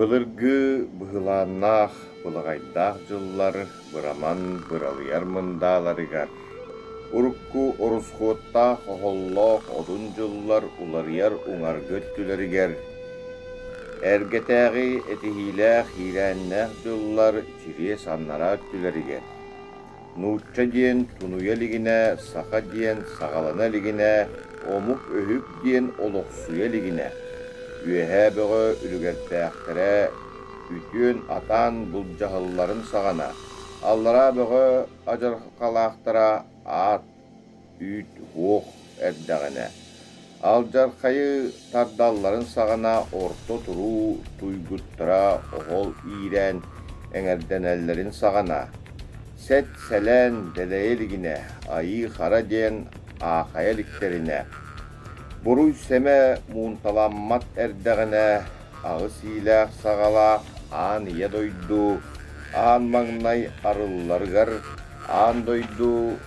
Былыргы быһылааннаах, былаҕайдаах дьыллар быраман быралыйар мындааларыгар, урукку орусхуоттаах оһоллоох одун дьыллар уларыйар уҥаргы өттүлэригэр, эргэтээҕи этиһиилээх иирээннээх дьыллар чириэс аннараа өттүлэригэр, Нуучча диэн тунуйа илигинэ, саха диэн саҕалана илигинэ, омук өһүк диэн олохсуйа илигинэ, Үөһээ Бөҕө үлүгэрдээхтэрэ үтүөн-атаан былдьаһалларын саҕана, Аллараа Бөҕө адьырҕалаахтара аат үүт уох эрдэҕинэ, алдьархайы тардалларын саҕана орто туруу туйгуттара оһол иирэн эҥэрдэнэллэрин саҕана, сэт-сэлээн дэлэйэ илигинэ, айыы-хара диэн аахайа иликтэринэ, буруй-сэмэ муунталаммат эрдэҕинэ, аҕыс иилээх-саҕалаах аан ийэ дойду аан маҥнай арылларыгар аан дойду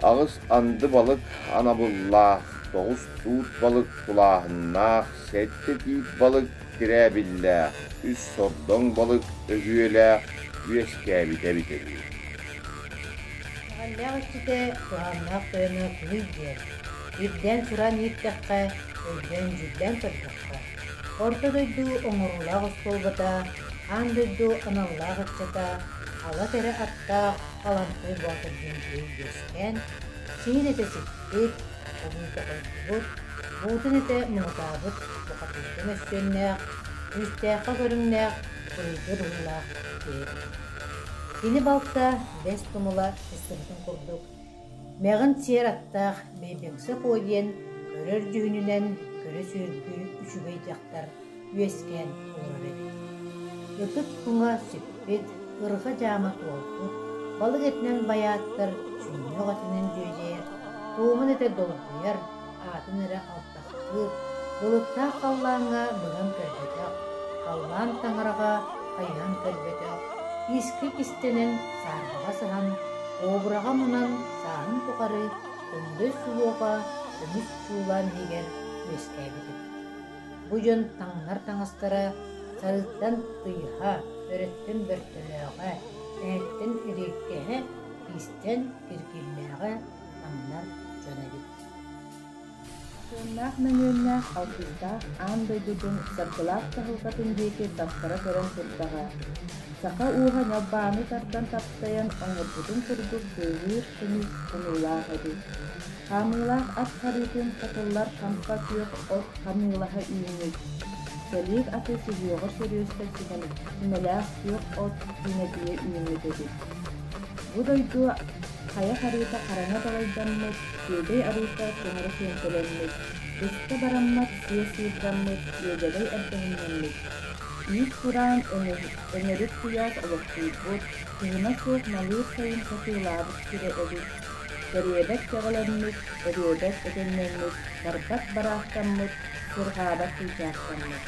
аҕыс анды балык анабыллаах, тоҕус туут балык тулааһыннаах, сэттэ тиит балык тирээбиллээх, үс сордоҥ балык өһүөлээх үөскээбитэ эбитэ дуу. Итэҕэллээх иччитэ туһааннаах тойоно кыһый диэн, үрдээн тураан иһиттэххэ, өйдөөн-дьүүллээн көрдөххө, Орто дойду оҥоруулаах остуолбата, аан дойду аналлаах ыччата, ала кэрэ аттаах Алантай Боотур диэн киһи үөскээн, сиһин этэ сиппит, обуута хойдубут, буутун этэ муҥутаабыт бухатыырга мөссүөннээх, күүстээххэ көрүҥнээх, буруйга быһыылаах киһи эбит. Кини балта бэс тумула сыстыбытын курдук, мэҕин сиэр аттаах Бэйбэҥсэ Куо диэн көрөр дьүһүнүнэн көрө сүөргү үчүгэй дьахтар үөскээн олорор эбит. Ытык туҥа сүппүт, ырҕа дьаама туолбут, балык этинэн байааттар, сүнньүөх этинэн дьүөдьэйэр, туомун этэ долгуйар, аатын эрэ алтахтыыр, былыттаах халлааҥҥа быган көрбөтөх, халлаан таҥараҕа хайыһан көрбөтөх, киискэ кистэнэн саарбаҕа саһан, кобраҕа мунан сааһын тухары көҥдөй сулуоха көмүс чуулаан иһигэр үөскээбит эбит. Бу дьон таҥнар таҥастара сарыыттан тыйыһа, өрөттөн бөртөлөөҕө, эһэттэн эриэккэһэ, киистэн киргиллээҕэ таҥнар дьон эбит. Тыыннаах мөҥүөннээх алгыстаах аан дойдутун саргылаах чаһылҕатын диэки тастара көрөн турдаҕа, саха ууһа ньалбааны тардан таптайан оҥорбутун курдук тыаһыыр көмүс хонуулаах эбит. Хаамыылаах ат харыытын хатыллар хампа күөх от хамыылаһа үүммүт. Сэлиик аты сүһүөҕэр сөрүөстэр симэлээх күөх от сиинэтийэ үүммүт эбит. Бу дойду хайа харыыта хараҥа далайдаммыт, күөгэй арыыта көҥөрө күөҥкэлэммит, быста бараммат сиэ сыырдаммыт, иэдьэгэй эрдэһиннэммит, үүт кураан өҥөрүк куйаас олохсуйбут, кыһына суох налыыр сайын сатыылаабыт сирэ эбит. Кэриэбэт кэҕэлэммит, эриэбэт этэннэммит, барбат бараахтаммыт, сырҕаабат чыычаахтаммыт.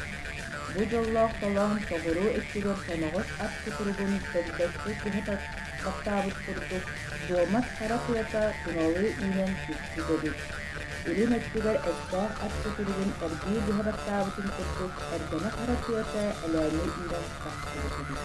Бу дьоллоох толоон соҕуруу өттүгэр соноҕос ат кутуругун сэгдэччи быһа баттаабыт курдук, дуомат хара тыата туналыы үүнэн түспүт эбит. Илин өттүгэр эттээх ат кутуругун эргии быһа баттаабытын курдук, эрдэнэ хара тыата элээннии үүнэн тахсыбыт эбит.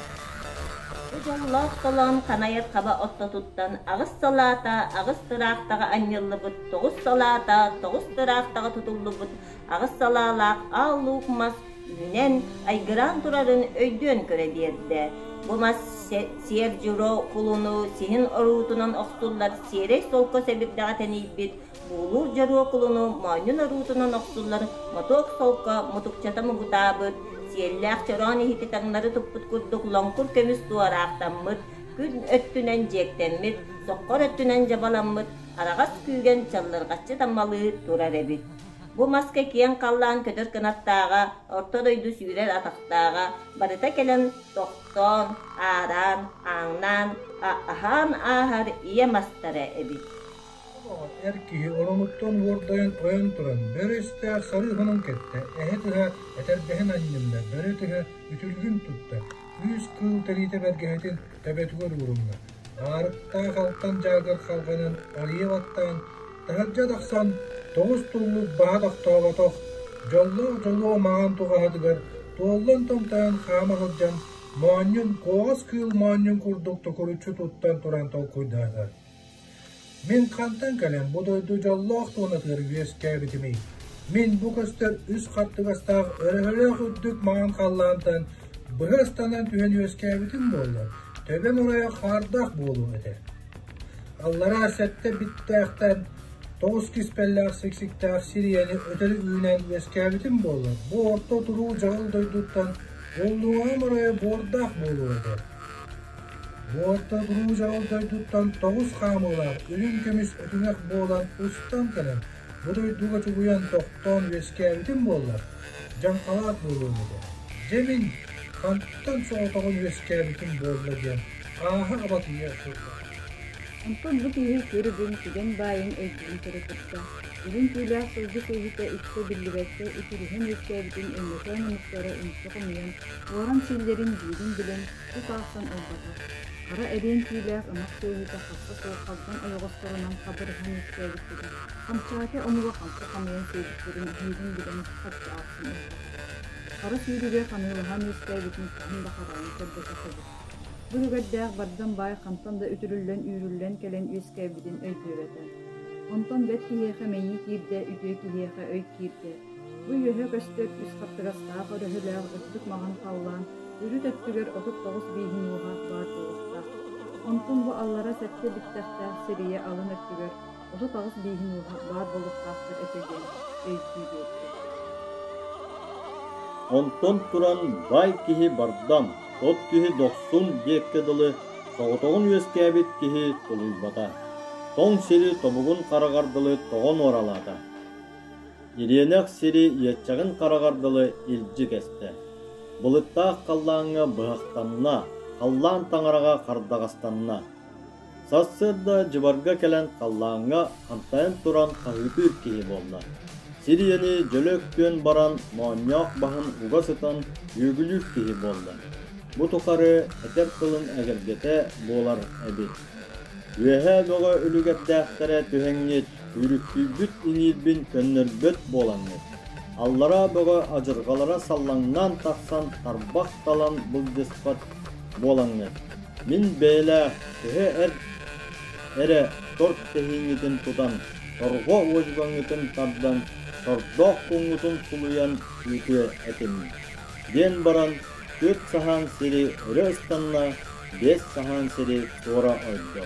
Бу дьоллоох толоон ханайар хаба ортотуттан аҕыс салаата аҕыс тыраахтаҕа анньыллыбыт, тоҕус салаата тоҕус тыраахтаҕа тутуллубут аҕыс салаалаах аал луук мас үүнэн, айгыраан турарын өйдүөн көрө биэрдэ. Бу мас сиэр дьуро кулуну сиһин оруутунан охсуллар сиэрэй солко сэбирдэҕэ тэнийбит буулуур дьоруо кулуну моонньун оруутунан охсуллар мотуок солко мутукчата мугутаабыт, сиэллээх чороон иһити таҥнары туппут курдук лоҥкур көмүс туораахтаммыт, күн өттүнэн дьиэктэммит, соххор өттүнэн дьабаламмыт араҕас күүгэн чаллырҕаччы таммалыы турар эбит. Бу маска киэҥ халлаан көтөр кынаттааҕа, орто дойду сүүрэр атахтааҕа барыта кэлэн тохтоон, аараан, ааҥнаан, аһаан ааһар ийэ мастара эбит. Эр киһи оронуттан уордайан ойон туран, бөрө истээх сарыы хонон кэттэ, эһэ тыһа этэрбэһин анньынна, бөрө тыһа үтүлүгүн тутта, үүс кыыл тэриитэ бэргэһэтин төбөтүгэр уурунна, аарыктаах алтан дьаагар халҕанын арыйа баттаан, таһырдьа тахсан, тоҕус туллук баһа тохтооботох, дьоллоох дьолуо маҥан туҕаһатыгар. Туоллан томтойон хаама сылдьан, моонньун куоҕас кыыл моонньун курдук токуруччу туттан туран толкуйдаата. Мин хантан кэлэн бу дойду дьоллоох туонатыгар үөскээбитимий? Мин бу көстөр үс хаттыгастаах өрөһөлөөх үрдүк маҥан халлаантан быһа ыстанан түһэн үөскээбитим буоллар, төбөм оройо хаардаах буолуо этэ. Аллараа сэттэ биттээхтэн тоҕус киспэллээх сиксиктээх сирийэни өтөрү үүнэн үөскээбитим буоллар, бу орто туруу дьаҕыл дойдуттан уллуҥаҕым оройо буордаах буолуо этэ. Бу орто туруу дьаҕыл дойдуттан тоҕус хаамыылаах үрүҥ көмүс өтүҥэх буолан устан кэлэн, бу дойдуга чугуйан тохтоон үөскээбитим буоллар, дьаҥхалаах буолуом этэ. Дьэ мин хантан соҕотоҕун үөскээбитим буолла диэн ааһа абатыйа турда. Онтон бу киһи сүр-үрүҥ түгэн баайын өйдөөн көрө турда. Үрүҥ түүлээх сылгы сүөһүтэ үксэ биллибэккэ үтүрүһэн үөскээбитин Өймөкөөн омуктара үҥсэ хомуйан, уоран сииллэрин биирин билэн, тус аахсан ылбатах. Хара эриэн түүлээх ынах сүөһүтэ харса суох халбан ойоҕосторунан хабырыһан үөскээбиттэрин, Хамчаакы омуга халты хамыйан сиэбиттэрин биирин билэн харчы аахсан ылбатах. Хара сүүрүгэ ханыылаһан үөскээбитин хаһан да харайан көрбөтөх эбит. Бу үлүгэрдээх бардам баай хантан да үтүрүллэн үүрүллэн кэлэн үөскээбитин өйдүөбэтэ. Онтон бэрт киһиэхэ мэйии киирдэ, үтүө киһиэхэ өй киирдэ. Бу үөһэ көстөр үс хаттыгастаах өрөһөлөөх үрдүк маҥан халлаан үрүт өттүгэр 39 бииһин уоһа баар буолуохтаах. Онтон бу аллара сэттэ биттэхтээх сирийэ алын өттүгэр 38 бииһин уоһа баар буолуохтаахтар этэ диэн өйдүү биэрдэ. Онтон туран баай киһи бардам, тот киһи дохсун диэккэ дылы соҕотоҕун үөскээбит киһи тулуйбата. Тоҥ сири тобугун хараҕар дылы тоҕо нуоралаата. Ириэнэх сири иэччэҕин хараҕар дылы илдьи кэстэ. Былыттаах халлааҥҥа быһахтанна, халлаан таҥараҕа хардаҕастанна. Сарсыарда дьыбарга кэлэн халлааҥҥа хантайан туран хаһыытыыр киһи буолла. Сир ийэни дьөлө өктүөн баран моонньоох баһын уга сытан үөгүлүүр киһи буолла. Бу тухары этэр тылын эгэлгэтэ буолар эбит. Үөһээ бөҕө үлүгэрдээхтэрэ түһэҥҥит, үүрүктүйбүт иҥиирбин көннөрбөт буолаҥҥыт, аллараа бөҕө адьырҕалара саллаҥнаан тахсан тарбах талан былдьаспат буолаҥҥыт, мин бэйэлээх төһө эр эрэ торт тэһииҥҥитин тутан, торҕо уодьугаҥҥытын тардан, сордоох куҥҥутун сулуйан ыытыа этим, диэн баран түөрт саһаан сири өрө ыстанна, биэс саһаан сири туора ойдо.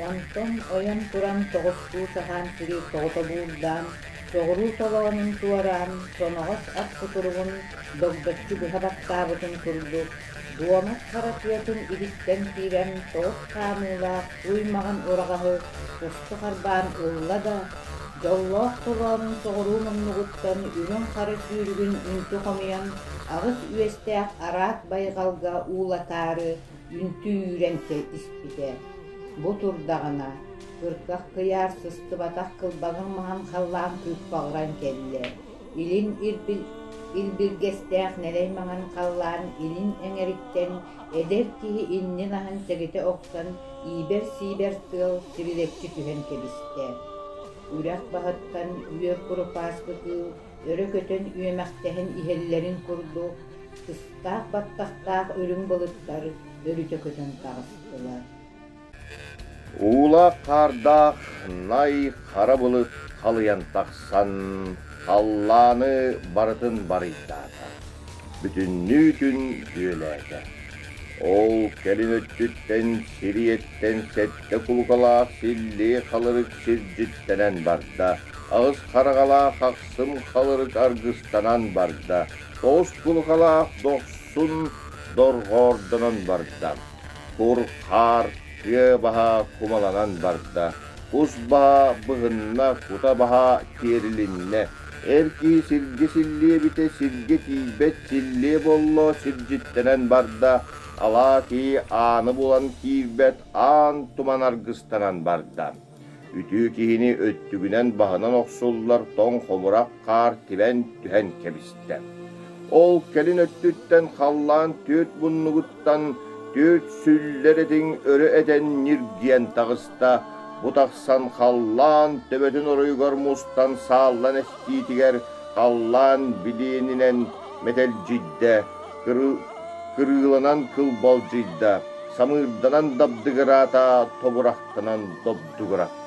Онтон ойон туран тоҕустуу саһаан сири тоҕута буурдаан, соҕуруу толоонун туораан, соноҕос ат кутуругун догдоччу быһа баттаабытын курдук, дуомат хара тыатын иһиттэн киирэн тоҕус хаамыылаах туй маҕан ураҕаһы усту харбаан ылла да, дьоллоох толоонун соҕуруу муннугуттан үрүҥ хара сүүрүгүн үнтү хомуйан, аҕыс үөстээх араат байҕалга уулатаары үнтү үүрэн испитэ. Бу турдаҕына, кырках кыйаар сыстыбатах кылбаҥыр маҥан халлаан кыыппаҕыран кэллэ. Илин илбиргэстээх нэлэй маҥан халлаан илин эҥэриттэн эдэр киһи иннин аһын сэгитэ охсон иибэр-сиибэр тыал сирилэччи түһэн кэбистэ. Үрэх баһыттан үөр курупааскы кыыл өрө көтөн үөмэхтэһэн иһэллэрин курдук, тыстаах баттахтаах үрүҥ былыттар өрүтэ көтөн таҕыстылар. Уулаах хаардаах най хара былыт халыйан тахсан, халлааны барытын барыйдаата, бүтүннүүтүн бүөлээтэ. Ол кэлин өттүттэн сириэттэн сэттэ кулукалаах силлиэ халырык сирдьиттэнэн барда, аҕыс хараҕалаах ахсым халырык аргыстанан барда, тоҕус кулукалаах дохсун дорҕоордонон барда. Кур хаар тыа баһа кумаланан барда, кус баһа быһынна, кута баһа тиэрилиннэ. Эр киһи сиргэ силлиэбитэ сиргэ тиийбэт силлиэ болло сирдьиттэнэн барда, алаа киһи ааны булан киирбэт аан туман аргыстанан барда. Үтүө киһини өттүгүнэн баһынан охсуллар тоҥ хомурах хаар тибэн түһэн кэбистэ. Ол кэлин өттүттэн халлаан түөрт муннугуттан түөрт сүллэр этиҥ өрө этэн ньиргийэн таҕыста. Бу тахсан халлаан төбөтүн оройугар мустан сааллан эстиитигэр Халлаан билиэнинэн мэтэлдьийдэ, кырыыланан кылбалдьыйда, самыырданан дабдыгыраата, тобурахтанан добдугуратта.